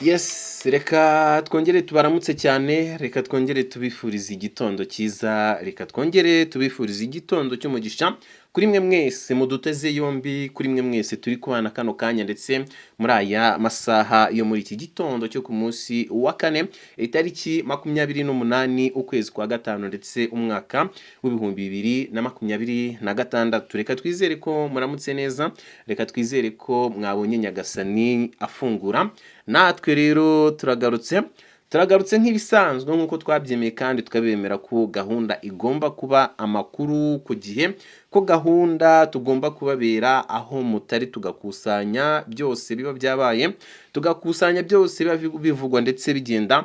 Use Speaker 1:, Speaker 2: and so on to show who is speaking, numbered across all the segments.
Speaker 1: Yes, reka twongere tubaramutse cyane, reka twongere tubifurize igitondo cyiza, reka twongere tubifurize igitondo cy'umugisha kuri mwe mwese muduteze yombi, kuri mwe mwese turi kubana kano kanya ndetse muri aya masaha yo muri iki gitondo cyo ku munsi wa kane, itariki 28 ukwezi kwa gatanu ndetse umwaka w'2026. Reka twizere ko muramutse neza, reka twizere ko mwabonye Nyagasani afungura. Natwe rero turagarutse, turagarutse nk'ibisanzwe nk'uko twabyemeye kandi tukabemera ko gahunda igomba kuba amakuru ku gihe, ko gahunda tugomba kubabera aho mutari, tugakusanya byose biba byabaye, tugakusanya byose biba bivugwa ndetse bigenda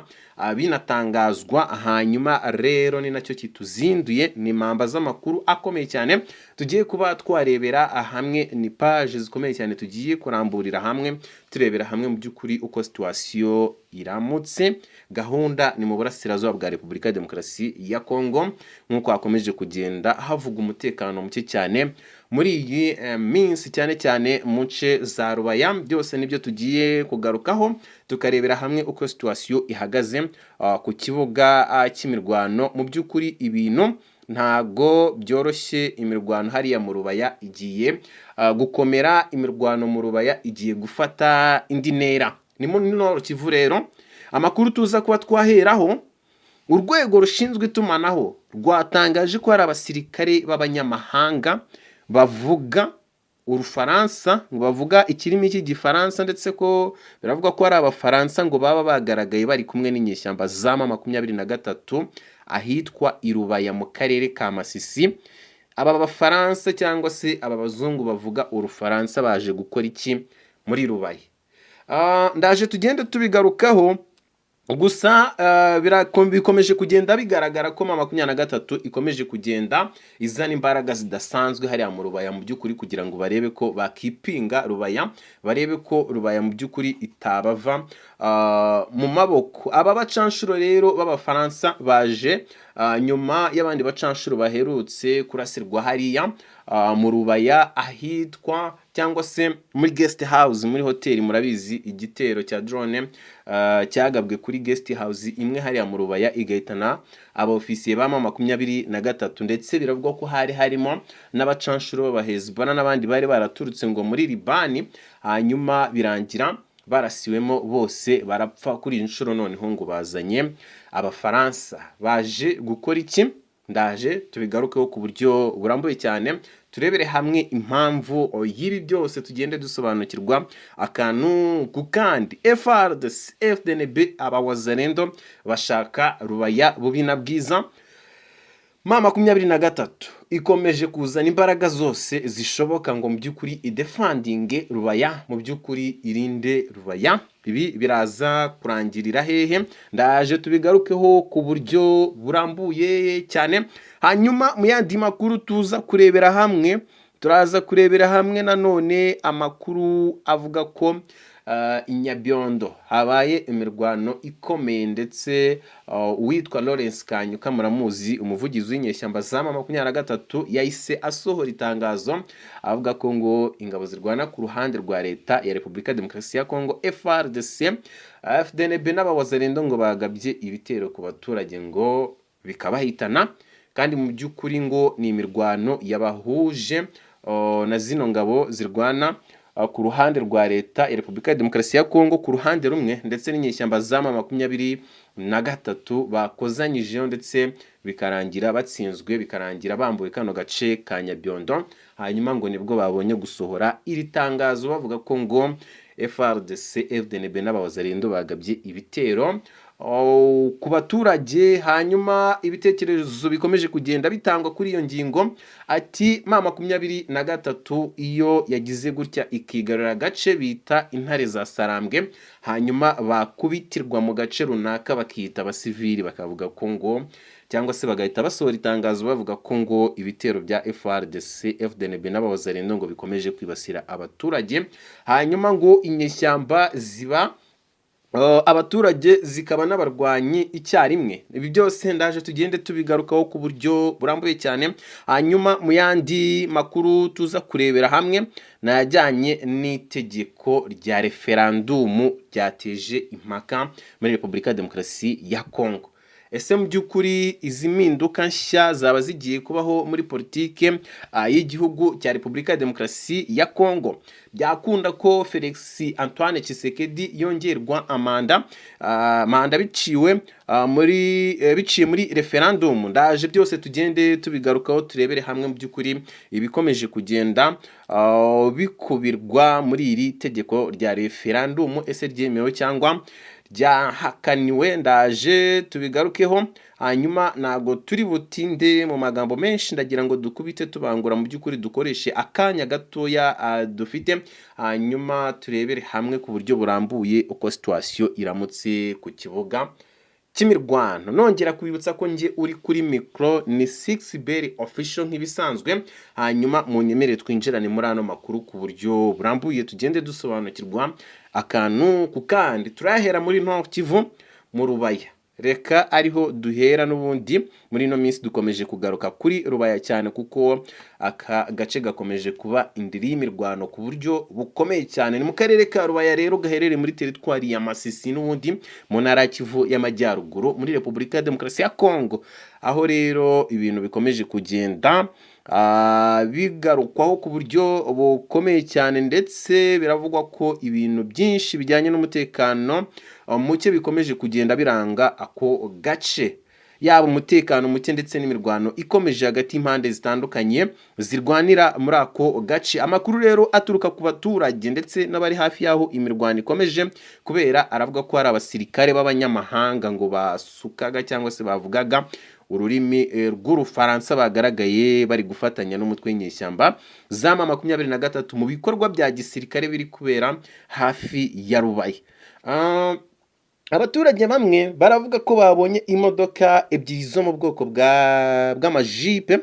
Speaker 1: binatangazwa. Hanyuma rero ni nacyo kituzinduye, ni impamba z'amakuru akomeye cyane tugiye kuba twarebera hamwe, ni paje zikomeye cyane tugiye kuramburira hamwe, turebera hamwe mu by'ukuri uko situation iramutse. Gahunda ni mu burasirazuba bwa Repubulika ya Demokarasi ya Kongo, nk'uko hakomeje kugenda havuga umutekano muke cyane muri iyi minsi, cyane cyane mu nce za Rubaya. Byose nibyo tugiye kugarukaho, tukarebera hamwe uko situation ihagaze ku kibuga cy'imirwano. Mu by'ukuri ibintu ntago byoroshye, imirwano hariya mu Rubaya igiye gukomera, imirwano mu Rubaya igiye gufata indi ntera. Ni muri Nord Kivu rero amakuru tuza kuba twaheraho: urwego rushinzwe itumanaho rwatangaje ko hari abasirikare b'abanyamahanga bavuga Urufaransa, ngo bavuga ikirimi cy'Igifaransa, ndetse ko biravuga ko hari Abafaransa ngo baba bagaragaye bari kumwe n'inyeshyamba za M23 ahitwa i Rubaya mu karere ka Masisi. Aba Bafaransa cyangwa se aba bazungu bavuga Urufaransa baje gukora iki muri Rubaya? Ndaje tugende tubigarukaho. Gusa bikomeje kugenda bigaragara ko M23 ikomeje kugenda izana imbaraga zidasanzwe hariya mu Rubaya, mu by'ukuri kugira ngo barebe ko bakipinga Rubaya, barebe ko Rubaya mu by'ukuri itabava mu maboko. Aba bacanshuro rero b'Abafaransa baje nyuma y'abandi bacanshuro baherutse kurasirwa hariya mu Rubaya ahitwa cyangwa se muri guest house, muri hoteli. Murabizi igitero cya drone cyagabwe kuri guest house imwe hariya mu Rubaya, igahitana abofisiye ba M23, ndetse biravugwa ko hari harimo n'abacanshuro b'Abahezbollah n'abandi bari baraturutse ngo muri Libani, hanyuma birangira barasiwemo bose barapfa. Kuri iyi nshuro noneho ngo bazanye Abafaransa, baje gukora iki? Ndaje tubigarukeho ku buryo burambuye cyane, turebere hamwe impamvu y'ibi byose, tugende dusobanukirwa akantu ku kandi. FARDC, FDNB, abawazalendo bashaka Rubaya bubi na bwiza. M23 ikomeje kuzana imbaraga zose zishoboka ngo mu by'ukuri idefandinge Rubaya, mu by'ukuri irinde Rubaya. Ibi biraza kurangirira hehe? Ndaje tubigarukeho ku buryo burambuye cyane. Hanyuma mu yandi makuru tuza kurebera hamwe, turaza kurebera hamwe nanone amakuru avuga ko i Nyabiondo habaye imirwano ikomeye, ndetse uwitwa Lawrence Kanyuka, muramuzi, umuvugizi w'inyeshyamba za M23, yahise asohora itangazo avuga ko ngo ingabo zirwana ku ruhande rwa Leta ya Repubulika ya Demokarasi ya Kongo, FARDC, FDNB n'abawazalendo ngo bagabye ibitero ku baturage ngo bikabahitana, kandi mu by'ukuri ngo ni imirwano yabahuje na zino ngabo zirwana ku ruhande rwa Leta ya Repubulika ya Demokarasi ya Kongo ku ruhande rumwe, ndetse n'inyeshyamba za M23 bakozanyijeho, ndetse bikarangira batsinzwe, bikarangira bambuwe kano gace ka Nyabiondo. Hanyuma ngo nibwo babonye gusohora iri tangazo bavuga ko ngo FARDC, FDNB n'abawazalendo bagabye ibitero ku baturage. Hanyuma ibitekerezo bikomeje kugenda bitangwa kuri iyo ngingo, ati M23 iyo yagize gutya ikigarura agace bita Intare za Sarambwe, hanyuma bakubitirwa mu gace runaka bakiyita abasivili, bakavuga ko ngo cyangwa se bagahita basohora itangazo bavuga ko ngo ibitero bya FARDC, FDNB n'abawazalendo ngo bikomeje kwibasira abaturage, hanyuma ngo inyeshyamba ziba Abaturage zikaba n'abarwanyi icyarimwe. Ibi byose ndaje tugende tubigarukaho ku buryo burambuye cyane. Hanyuma mu yandi makuru tuza kurebera hamwe ni ajyanye n'itegeko rya referandumu ryateje impaka muri Repubulika ya Demokarasi ya Kongo. Ese mu by'ukuri izi mpinduka nshya zaba zigiye kubaho muri politike y'igihugu cya Repubulika ya Demokarasi ya Kongo, byakunda ko Felix Antoine Tshisekedi yongerwa amanda manda biciwe muri biciye muri referendum? Ndaje byose tugende tubigarukaho, turebere hamwe mu by'ukuri ibikomeje kugenda bikubirwa muri iri tegeko rya referendum. Ese ryemewe cyangwa ryahakaniwe? Ndaje tubigarukeho. Hanyuma ntabwo turi butinde mu magambo menshi, ndagira ngo dukubite tubangura, mu by'ukuri dukoreshe akanya gatoya dufite, hanyuma turebere hamwe ku buryo burambuye uko situation iramutse ku kibuga cy'imirwano. Nongera kubibutsa ko njye uri kuri mikoro ni Six Bell Official nk'ibisanzwe. Hanyuma munyemerere twinjirane muri ano makuru ku buryo burambuye, tugende dusobanukirwa akantu ku kandi. Turahera muri Nord Kivu, mu Rubaya, reka ariho duhera. N'ubundi muri ino minsi dukomeje kugaruka kuri Rubaya cyane, kuko aka gace gakomeje kuba indiri y'imirwano ku buryo bukomeye cyane. Ni mu karere ka Rubaya rero, gaherereye muri teritwari ya Masisi, n'ubundi mu ntara ya Kivu y'Amajyaruguru, muri Repubulika ya Demokarasi ya Kongo, aho rero ibintu bikomeje kugenda bigarukwaho ku buryo bukomeye cyane. Ndetse biravugwa ko ibintu byinshi bijyanye n'umutekano muke bikomeje kugenda biranga ako gace, yaba umutekano muke ndetse n'imirwano ikomeje hagati y'impande zitandukanye zirwanira muri ako gace. Amakuru rero aturuka ku baturage ndetse n'abari hafi y'aho imirwano ikomeje kubera aravuga ko hari abasirikare b'abanyamahanga ngo basukaga cyangwa se bavugaga ururimi rw'Urufaransa bagaragaye bari gufatanya n'umutwe w'inyeshyamba za M23 mu bikorwa bya gisirikare biri kubera hafi ya Rubaya. Abaturage bamwe baravuga ko babonye imodoka ebyiri zo mu bwoko bw'amajipe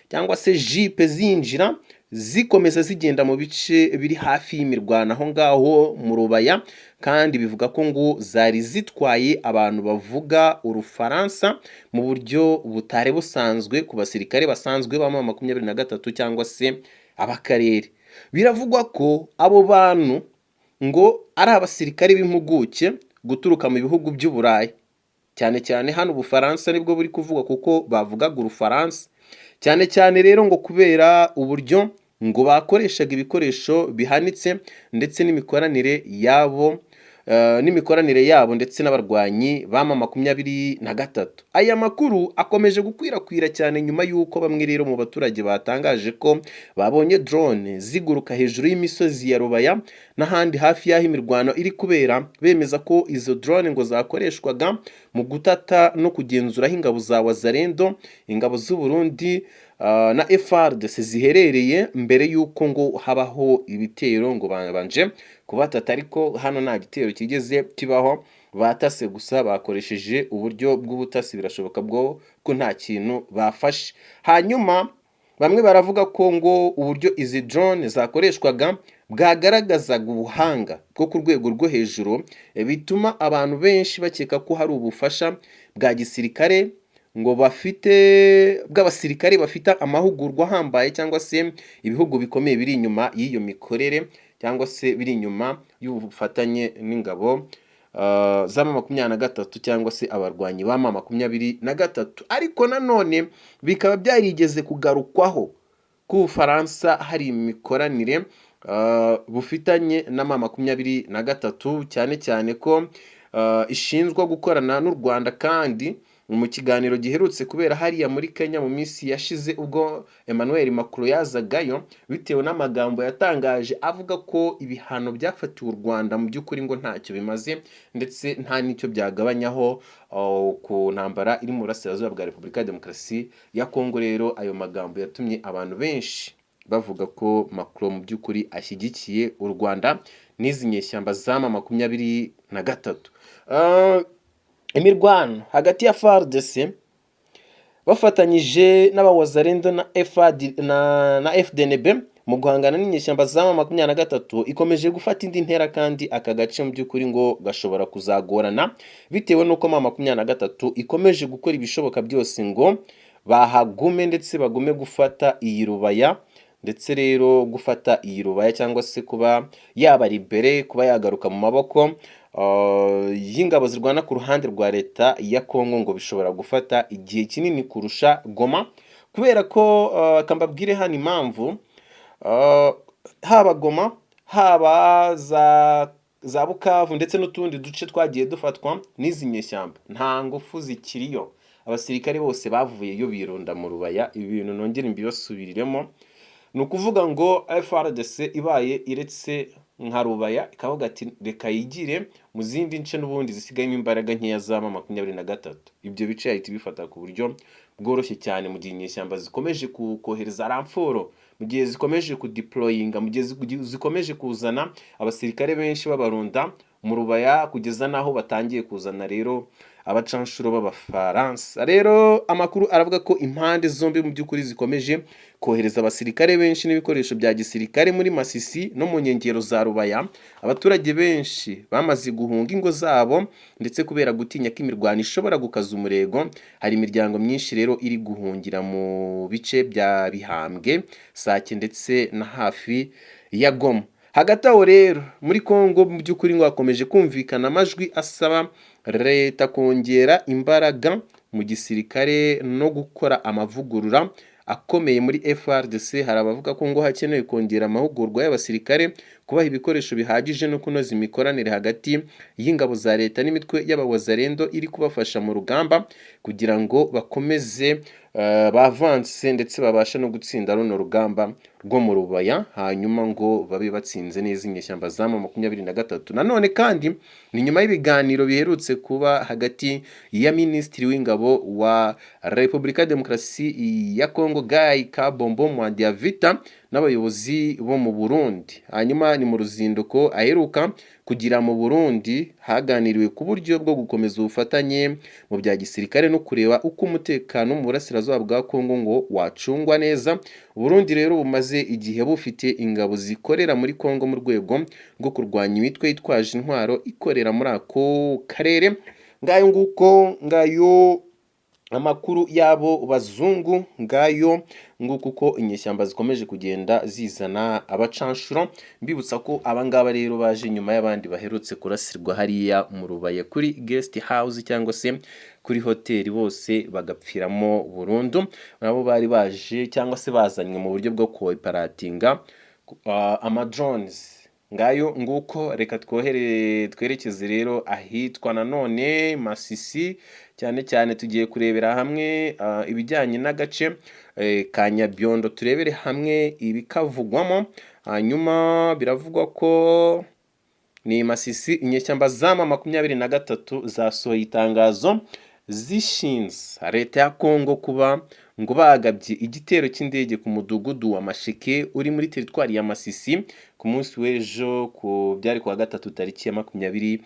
Speaker 1: cyangwa se jipe zinjira, zikomeza zigenda mu bice biri hafi y'imirwano aho ngaho mu Rubaya, kandi bivuga ko ngo zari zitwaye abantu bavuga Urufaransa mu buryo butari busanzwe ku basirikare basanzwe ba M23 cyangwa se ab'akarere. Biravugwa ko abo bantu ngo ari abasirikare b'impuguke guturuka mu bihugu by'Uburayi, cyane cyane hano Ubufaransa nibwo buri kuvugwa, kuko bavugaga Urufaransa cyane cyane. Rero ngo kubera uburyo ngo bakoreshaga ibikoresho bihanitse ndetse n'imikoranire yabo ndetse n'abarwanyi ba M23. Aya makuru akomeje gukwirakwira cyane nyuma y'uko bamwe rero mu baturage batangaje ko babonye drone ziguruka hejuru y'imisozi ya Rubaya n'ahandi hafi y'aho imirwano iri kubera, bemeza ko izo drone ngo zakoreshwaga mu gutata no kugenzura aho ingabo za Wazalendo, ingabo z'u Burundi na FARDC ziherereye mbere y'uko ngo habaho ibitero. Ngo babanje kubatata, ariko hano nta gitero kigeze kibaho, batase gusa, bakoresheje uburyo bw'ubutasi, birashoboka bwo ko nta kintu bafashe. Hanyuma bamwe baravuga ko ngo uburyo izi drone zakoreshwaga bwagaragazaga ubuhanga bwo ku rwego rwo hejuru, bituma abantu benshi bakeka ko hari ubufasha bwa gisirikare ngo bafite, bw'abasirikare bafite amahugurwa ahambaye, cyangwa se ibihugu bikomeye biri inyuma y'iyo mikorere, cyangwa se biri inyuma y'ubufatanye n'ingabo za M23 cyangwa se abarwanyi ba M23. Ariko nanone bikaba byarigeze kugarukwaho ko Ubufaransa hari imikoranire bufitanye na M23, cyane cyane ko ishinjwa gukorana n'u Rwanda. Kandi mu kiganiro giherutse kubera hariya muri Kenya mu minsi yashize, ubwo Emmanuel Macron yazagayo, bitewe n'amagambo yatangaje avuga ko ibihano byafatiwe u Rwanda mu by'ukuri ngo ntacyo bimaze ndetse nta n'icyo byagabanyaho ku ntambara iri mu burasirazuba bwa Repubulika ya Demokarasi ya Kongo. Rero ayo magambo yatumye abantu benshi bavuga ko Macron mu by'ukuri ashyigikiye u Rwanda n'izi nyeshyamba za M23. Imirwano hagati ya FARDC bafatanyije n'abawazalendo na FAD na FDNB. mu guhangana n'inyeshyamba za M23 ikomeje gufata indi ntera, kandi aka gace mu by'ukuri ngo gashobora kuzagorana bitewe n'uko M23 ikomeje gukora ibishoboka byose ngo bahagume, ndetse bagume gufata iyi Rubaya. Ndetse rero gufata iyi Rubaya cyangwa se kuba yaba libérée, kuba yagaruka mu maboko y'ingabo zirwana ku ruhande rwa leta ya Kongo, ngo bishobora gufata igihe kinini kurusha Goma, kubera ko kambabwire hano impamvu, haba Goma, haba za Bukavu ndetse n'utundi duce twagiye dufatwa n'izi nyeshyamba, nta ngufu zikiriyo. Abasirikare bose bavuyeyo birunda mu Rubaya. Ibi bintu nongere mbibasubiriremo: ni ukuvuga ngo FARDC ibaye iretse nka Rubaya, ikavuga ati reka yigire mu zindi nce n'ubundi zisigayemo imbaraga nkeya za M23, ibyo bice yahita ibifata ku buryo bworoshye cyane, mu gihe inyeshyamba zikomeje kohereza renfort, mu gihe zikomeje kudeployinga, mu gihe zikomeje kuzana abasirikare benshi b'abarunda mu Rubaya, kugeza n'aho batangiye kuzana rero abacanshuro b'Abafaransa. Rero amakuru aravuga ko impande zombi mu by'ukuri zikomeje kohereza abasirikare benshi n'ibikoresho bya gisirikare muri Masisi no mu nkengero za Rubaya. Abaturage benshi bamaze guhunga ingo zabo, ndetse kubera gutinya ko imirwano ishobora gukaza umurego, hari imiryango myinshi rero iri guhungira mu bice bya Bihambwe, Sake ndetse na hafi ya Goma. Hagati aho rero muri Kongo mu by'ukuri ngo hakomeje kumvikana amajwi asaba leta kongera imbaraga mu gisirikare no gukora amavugurura akomeye muri FARDC. Hari abavuga ko ngo hakenewe kongera amahugurwa y'abasirikare, kubaha ibikoresho bihagije no kunoza imikoranire hagati y'ingabo za leta n'imitwe y'abawazarendo iri kubafasha mu rugamba, kugira ngo bakomeze bavanse ndetse babashe no gutsinda runo rugamba rwo mu Rubaya, hanyuma ngo babe batsinze neza inyeshyamba za M23. Nanone kandi ni nyuma y'ibiganiro biherutse kuba hagati ya Minisitiri w'Ingabo wa Repubulika ya Demokarasi ya Kongo, Guy Kabombo Muadiamvita, n'abayobozi bo mu Burundi. Hanyuma ni mu ruzinduko aheruka kugira mu Burundi, haganiriwe ku buryo bwo gukomeza ubufatanye mu bya gisirikare no kureba uko umutekano mu burasirazuba bwa Kongo ngo wacungwa neza. Burundi rero bumaze igihe bufite ingabo zikorera muri Kongo mu rwego rwo kurwanya imitwe yitwaje intwaro ikorera muri ako karere. Ngayo nguko, ngayo amakuru y'abo bazungu, ngayo nguko uko inyeshyamba zikomeje kugenda zizana abacanshuro. Mbibutsa ko abangaba rero baje nyuma y'abandi baherutse kurasirwa hariya mu Rubaya kuri guest house cyangwa se kuri hoteli, bose bagapfiramo burundu. Nabo bari baje cyangwa se bazanywe mu buryo bwo kooperatinga ama drones. Ngayo nguko. Reka twohere twerekeze rero ahitwa nanone Masisi. Cyane cyane tugiye kurebera hamwe ibijyanye n'agace ka Nyabiondo, turebere hamwe ibikavugwamo. Hanyuma biravugwa ko ni Masisi, inyeshyamba za M23 zasohoye itangazo zishinze leta ya Kongo kuba ngo bagabye igitero cy'indege ku mudugudu wa Masheke uri muri teritwari ya Masisi ku munsi w'ejo, ku byari kuwa gatatu tariki ya 27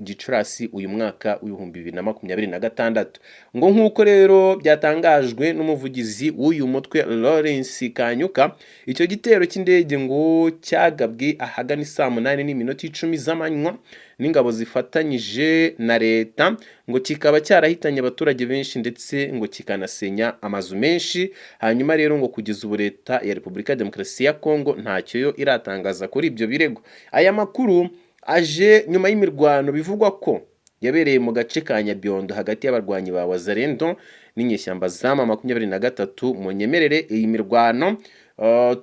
Speaker 1: Gicurasi uyu mwaka w'2026. Ngo nk'uko rero byatangajwe n'umuvugizi w'uyu mutwe, Lawrence Kanyuka, icyo gitero cy'indege ngo cyagabwe ahagana saa 8:10 z'amanywa n'ingabo zifatanyije na leta, ngo kikaba cyarahitanye abaturage benshi ndetse ngo kikanasenya amazu menshi. Hanyuma rero ngo kugeza ubu leta ya Repubulika ya Demokarasi ya Kongo ntacyo yo iratangaza kuri ibyo birego. Aya makuru aje nyuma y'imirwano bivugwa ko yabereye mu gace ka Nyabiondo hagati y'abarwanyi ba Wazalendo n'inyeshyamba za M23. Munyemerere iyi mirwano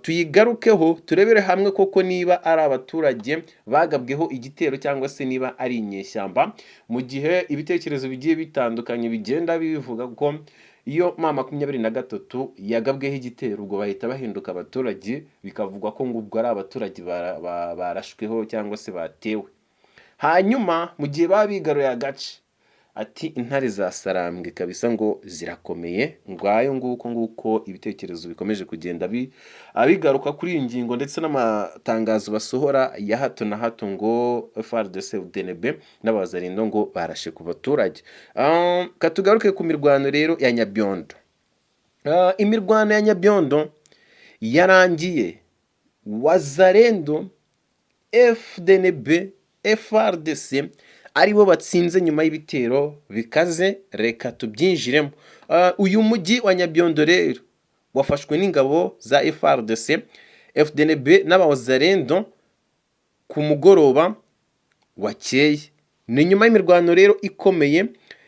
Speaker 1: tuyigarukeho, turebere hamwe koko niba ari abaturage bagabweho igitero cyangwa se niba ari inyeshyamba, mu gihe ibitekerezo bigiye bitandukanye bigenda bivuga ko iyo M23 yagabweho igitero, ubwo bahita bahinduka abaturage, bikavugwa ko ngo ubwo ari abaturage barashweho cyangwa se batewe. Hanyuma mu gihe baba bigaruye agace, ati intare za Sarambwe kabisa ngo zirakomeye. Ngayo nguko nguko ibitekerezo bikomeje kugenda bigaruka kuri iyi ngingo, ndetse n'amatangazo basohora ya hato na hato ngo FARDC, UDNB n'abazarindo ngo barashe ku baturage. Katugaruke ku mirwano rero ya Nyabiondo. Imirwano ya Nyabiondo Yarangiye Wazalendo, FDNB, FARDC aribo batsinze nyuma y'ibitero bikaze. Reka tubyinjiremo. Uyu mujyi wa Nyabiondo rero wafashwe n'ingabo za FARDC, FDNB n'Abawazalendo ku mugoroba wakeye. Ni nyuma y'imirwano rero ikomeye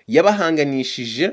Speaker 1: yabahanganishije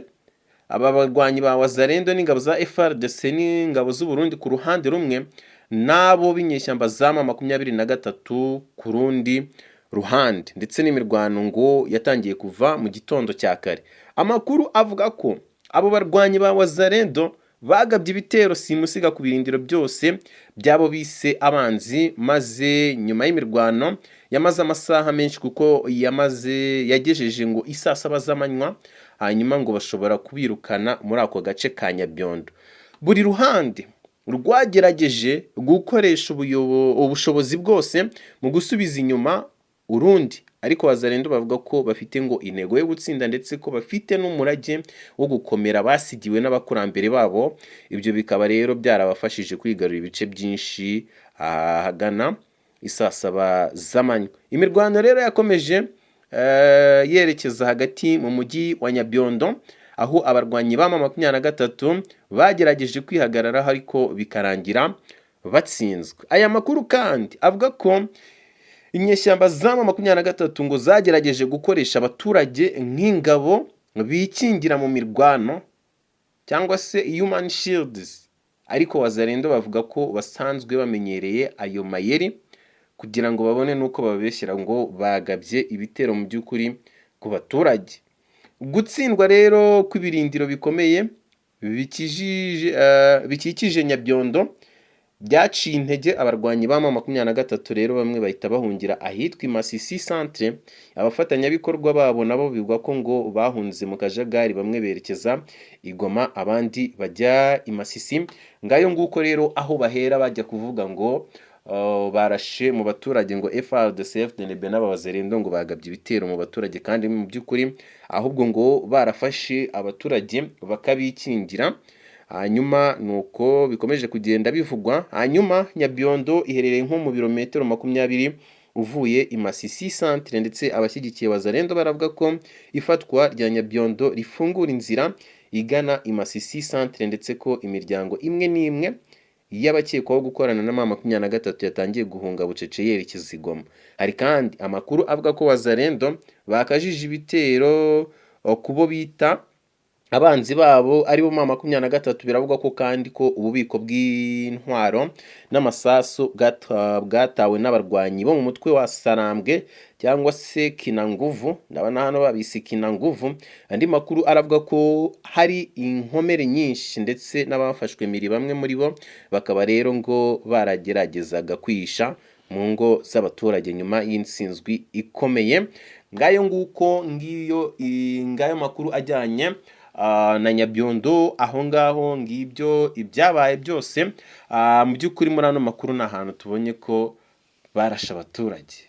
Speaker 1: aba barwanyi ba Wazalendo n'ingabo za FARDC n'ingabo z'u Burundi ku ruhande rumwe, n'abo b'inyeshyamba za M23 ku rundi ruhande, ndetse n'imirwano ngo yatangiye kuva mu gitondo cya kare. Amakuru avuga ko abo barwanyi ba Wazalendo bagabye ibitero simusiga ku birindiro byose by'abo bise abanzi, maze nyuma y'imirwano yamaze amasaha menshi, kuko yamaze yagejeje ngo isaa 7 z'amanywa, hanyuma ngo bashobora kubirukana muri ako gace ka Nyabiondo. Buri ruhande rwagerageje gukoresha ubushobozi bwose mu gusubiza inyuma urundi, ariko Wazalendo bavuga ko bafite ngo intego yo gutsinda, ndetse ko bafite n'umurage wo gukomera basigiwe n'abakurambere babo. Ibyo bikaba rero byarabafashije kwigarurira ibice byinshi ahagana isaa 7 z'amanywa. Imirwano rero yakomeje yerekeza hagati mu mujyi wa Nyabiondo, aho abarwanyi ba M23 bagerageje kwihagararaho, ariko bikarangira batsinzwe. Aya makuru kandi avuga ko inyeshyamba za M23 ngo zagerageje gukoresha abaturage nk'ingabo bikingira mu mirwano, cyangwa se human shields, ariko Wazalendo bavuga ko basanzwe bamenyereye ayo mayeri, kugira ngo babone n'uko bababeshyira ngo bagabye ibitero mu by'ukuri ku baturage. Gutsindwa rero kw'ibirindiro bikomeye bikikije Nyabiondo byaciye intege abarwanyi ba M23 rero, bamwe bahita bahungira ahitwa i Masisi Centre. Abafatanyabikorwa babo nabo bivugwa ko ngo bahunze mu kajagari, bamwe berekeza i Goma, abandi bajya i Masisi. Ngayo nguko rero aho bahera bajya kuvuga ngo barashe mu baturage, ngo FARDC, FDNB n'Abawazalendo ngo bagabye ibitero mu baturage, kandi mu by'ukuri ahubwo ngo barafashe abaturage bakabikingira. Hanyuma nuko bikomeje kugenda bivugwa. Hanyuma Nyabiondo iherereye nko mu birometero 20 uvuye i Masisi Centre, ndetse abashyigikiye Wazalendo baravuga ko ifatwa rya Nyabiondo rifungura inzira igana i Masisi Centre, ndetse ko imiryango imwe n'imwe y'abakekwaho gukorana na M23 yatangiye guhunga bucece yerekeza i Goma. Hari kandi amakuru avuga ko Wazalendo bakajije ibitero ku bo bita abanzi babo, aribo M23. Biravugwa ko kandi ko ububiko bw'intwaro n'amasasu bwatawe n'abarwanyi bo mu mutwe wa Sarambwe cyangwa se Kinanguvu. Ndabona hano babise Kinanguvu. Andi makuru aravuga ko hari inkomere nyinshi ndetse n'abafashwe miri, bamwe muri bo bakaba rero ngo barageragezaga kwihisha mu ngo z'abaturage nyuma y'intsinzwi ikomeye. Ngayo nguko, ngiyo ngayo makuru ajyanye na Nyabiondo aho ngaho. Ngibyo ibyabaye byose. Mu by'ukuri muri ano makuru ni ahantu tubonye ko barashe abaturage.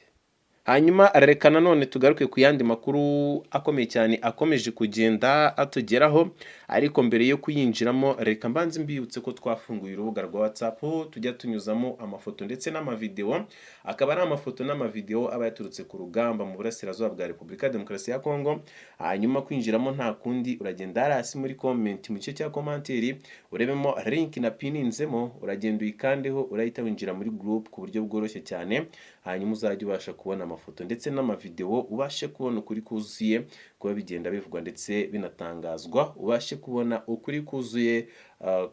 Speaker 1: Hanyuma reka nanone tugaruke ku yandi makuru akomeye cyane akomeje kugenda atugeraho, ariko mbere yo kuyinjiramo reka mbanze mbibutse ko twafunguye urubuga rwa WhatsApp tujya tunyuzamo amafoto ndetse n'amavideo, akaba ari amafoto n'amavideo aba yaturutse ku rugamba mu burasirazuba bwa Repubulika ya Demokarasi ya Kongo. Hanyuma kwinjiramo nta kundi, uragenda hasi muri comment, mu gice cya commentaire, urebemo link na pininzemo, uragenda uyikandeho, urahita winjira muri group ku buryo bworoshye cyane. Hanyuma uzajya ubasha kubona amafoto ndetse n'amavideo, ubashe kubona ukuri kuzuye kuba bigenda bivugwa ndetse binatangazwa, ubashe kubona ukuri kuzuye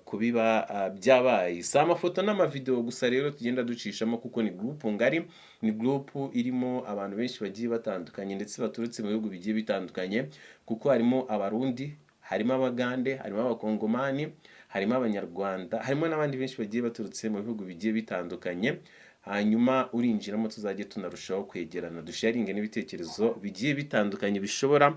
Speaker 1: kubiba byabaye. Si amafoto n'amavideo gusa rero tugenda ducishamo, kuko ni group ngari, ni group irimo abantu benshi bagiye batandukanye ndetse baturutse mu bihugu bigiye bitandukanye, kuko harimo Abarundi, harimo Abagande, harimo Abakongomani, harimo Abanyarwanda, harimo n'abandi benshi bagiye baturutse mu bihugu bigiye bitandukanye. Hanyuma urinjiramo, tuzajye tunarushaho kwegerana, dusharinge n'ibitekerezo bigiye bitandukanye bishobora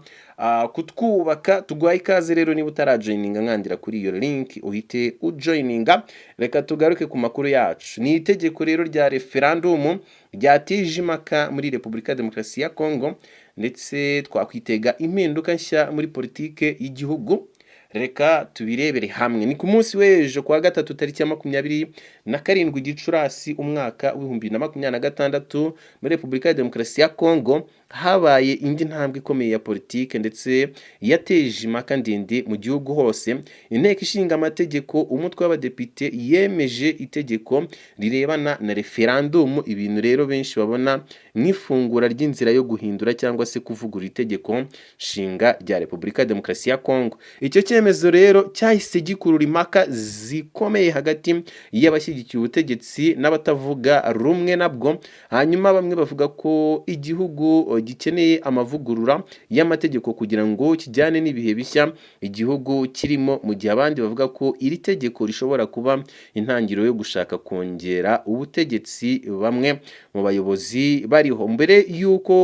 Speaker 1: kutwubaka. Tuguhaye ikaze rero, niba utarajoyininga nkandira kuri iyo link uhite ujoyininga. Reka tugaruke ku makuru yacu. Ni itegeko rero rya referandumu ryatije impaka muri Repubulika ya Demokarasi ya Kongo, ndetse twakwitega impinduka nshya muri politike y'igihugu. Reka tubirebere hamwe. Ni ku munsi w'ejo kuwa gatatu, tariki ya makumyabiri 27 Gicurasi umwaka w'2026, muri Repubulika ya Demokarasi ya Kongo habaye indi ntambwe ikomeye ya politike ndetse yateje impaka ndende mu gihugu hose. Inteko Ishinga Amategeko, umutwe w'Abadepite, yemeje itegeko rirebana na referandumu, ibintu rero benshi babona nk'ifungura ry'inzira yo guhindura cyangwa se kuvugurura itegeko nshinga rya Repubulika ya Demokarasi ya Kongo. Icyo cyemezo rero cyahise gikurura impaka zikomeye hagati y'abashyigikiye ubutegetsi n'abatavuga rumwe nabwo. Hanyuma bamwe bavuga ko igihugu gikeneye amavugurura y'amategeko kugira ngo kijyane n'ibihe bishya igihugu kirimo, mu gihe abandi bavuga ko iri tegeko rishobora kuba intangiriro yo gushaka kongera ubutegetsi bamwe mu bayobozi bariho. Mbere y'uko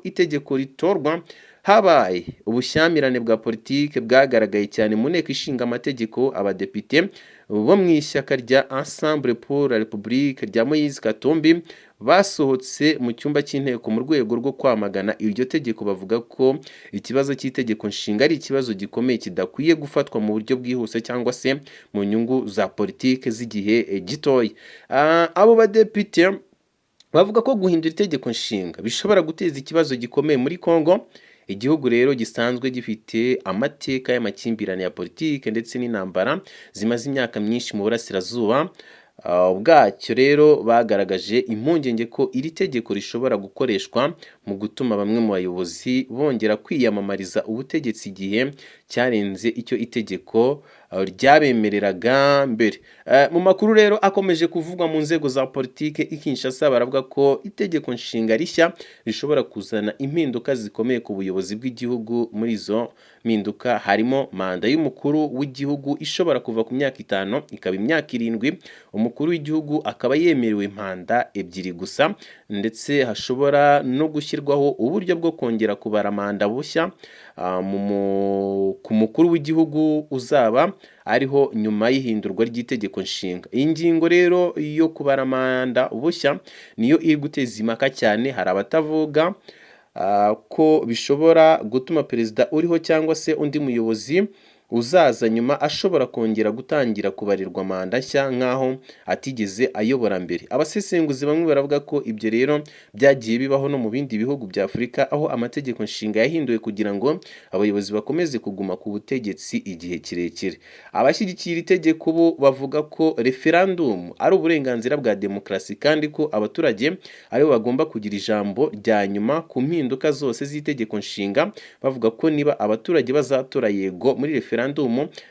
Speaker 1: itegeko ritorwa, habaye ubushyamirane bwa politike bwagaragaye cyane mu Nteko Ishinga Amategeko. Abadepite bo mu ishyaka rya Ensemble pour la République rya Moïse Katumbi basohotse mu cyumba cy'inteko mu rwego rwo kwamagana iryo tegeko, bavuga ko ikibazo cy'itegeko nshinga ari ikibazo gikomeye kidakwiye gufatwa mu buryo bwihuse cyangwa se mu nyungu za politike z'igihe gitoya. Abo badepite bavuga ko guhindura itegeko nshinga bishobora guteza ikibazo gikomeye muri Congo, igihugu rero gisanzwe gifite amateka y'amakimbirane ya politike ndetse n'intambara zimaze imyaka myinshi mu burasirazuba bwacyo. Rero bagaragaje impungenge ko iri tegeko rishobora gukoreshwa mu gutuma bamwe mu bayobozi bongera kwiyamamariza ubutegetsi igihe cyarenze icyo itegeko ryabemereraga mbere. Mu makuru rero akomeje kuvugwa mu nzego za politike i Kinshasa, baravuga ko itegeko nshinga rishya rishobora kuzana impinduka zikomeye ku buyobozi bw'igihugu. Muri izo mpinduka harimo manda y'umukuru w'igihugu ishobora kuva ku myaka 5 ikaba imyaka 7, umukuru w'igihugu akaba yemerewe manda ebyiri gusa, ndetse hashobora no gushyirwaho uburyo bwo kongera kubara manda bushya ku mukuru w'igihugu uzaba ariho nyuma y'ihindurwa ry'itegeko nshinga. Iyi ngingo rero yo kubara manda bushya niyo iri guteza impaka cyane. Hari abatavuga ko bishobora gutuma perezida uriho cyangwa se undi muyobozi uzaza nyuma ashobora kongera gutangira kubarirwa manda nshya nk'aho atigeze ayobora mbere. Abasesenguzi bamwe baravuga ko ibyo rero byagiye bibaho no mu bindi bihugu bya Afurika, aho amategeko nshinga yahinduwe kugira ngo abayobozi bakomeze kuguma ku butegetsi igihe kirekire. Abashyigikiye iri tegeko bo bavuga ko referandumu ari uburenganzira bwa demokarasi kandi ko abaturage aribo bagomba kugira ijambo rya nyuma ku mpinduka zose z'itegeko nshinga. Bavuga ko niba abaturage bazatora yego muri referandumu,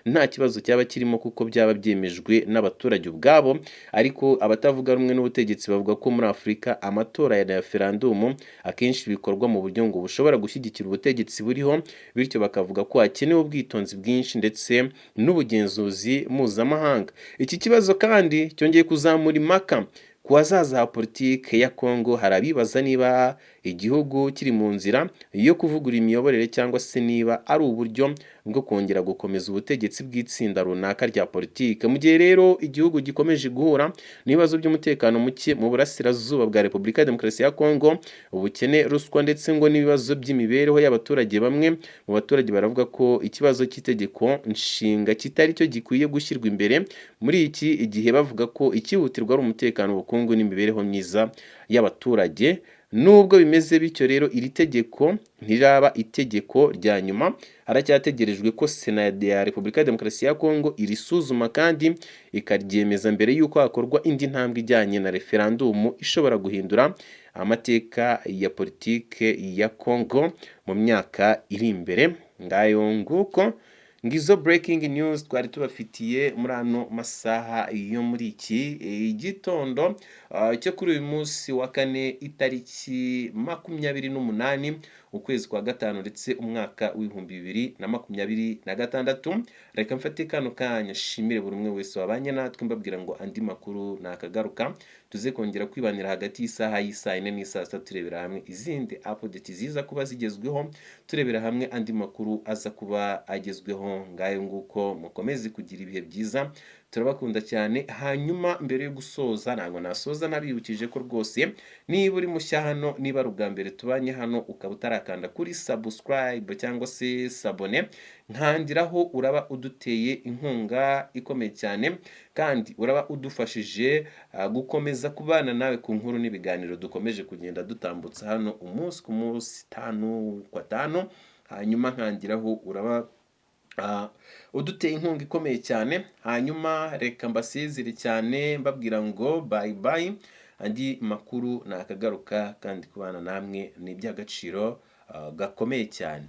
Speaker 1: nta kibazo cyaba kirimo kuko byaba byemejwe n'abaturage ubwabo. Ariko abatavuga rumwe n'ubutegetsi bavuga ko muri Afurika amatora ya referandumu akenshi bikorwa mu buryo ngo bushobora gushyigikira ubutegetsi buriho, bityo bakavuga ko hakenewe ubwitonzi bwinshi ndetse n'ubugenzuzi mpuzamahanga. Iki kibazo kandi cyongeye kuzamura impaka ku hazaza ha politike ya Congo. Hari abibaza niba igihugu kiri mu nzira yo kuvugurura imiyoborere cyangwa se niba ari uburyo bwo kongera gukomeza ubutegetsi bw'itsinda runaka rya politike. Mu gihe rero igihugu gikomeje guhura n'ibibazo by'umutekano muke mu burasirazuba bwa Repubulika ya Demokarasi ya Congo, ubukene, ruswa ndetse ngo n'ibibazo by'imibereho y'abaturage, bamwe mu baturage baravuga ko ikibazo cy'itegeko nshinga kitari cyo gikwiye gushyirwa imbere muri iki igihe, bavuga ko icyihutirwa ari umutekano, ubukungu n'imibereho myiza y'abaturage. Nubwo bimeze bityo rero, iri tegeko ntiraba itegeko rya nyuma. Haracyategerejwe ko Sena ya Repubulika ya Demokarasi ya Kongo irisuzuma kandi ikaryemeza mbere y'uko hakorwa indi ntambwe ijyanye na referandumu ishobora guhindura amateka ya politike ya Kongo mu myaka iri imbere. Ngayo nguko, ngizo breaking news twari tubafitiye muri ano masaha yo muri iki gitondo cyo kuri uyu munsi wa kane, itariki 28 ukwezi kwa gatanu ndetse umwaka w'2026. Reka mfate kano kanya nshimire buri umwe wese wabanye natwe, mbabwira ngo andi makuru nakagaruka, tuze kongera kwibanira hagati y'isaha y'isaa 4 n'isaa 6, turebera hamwe izindi update ziza kuba zigezweho, turebera hamwe andi makuru aza kuba agezweho. Ngayo nguko, mukomeze kugira ibihe byiza. Turabakunda cyane. Hanyuma mbere yo gusoza, ntabwo nasoza ntabibukije ko rwose niba uri mushya hano, niba ari ubwa mbere tubanye hano, ukaba utarakanda kuri subscribe cyangwa se s'abonner, nkandiraho, uraba uduteye inkunga ikomeye cyane kandi uraba udufashije gukomeza kubana nawe ku nkuru n'ibiganiro dukomeje kugenda dutambutsa hano umunsi ku munsi, tanu kwa tanu. Hanyuma nkandiraho, uraba uduteye inkunga ikomeye cyane. Hanyuma reka mbasezere cyane mbabwira ngo bye bye. Andi makuru nakagaruka, kandi kubana namwe ni iby'agaciro gakomeye cyane.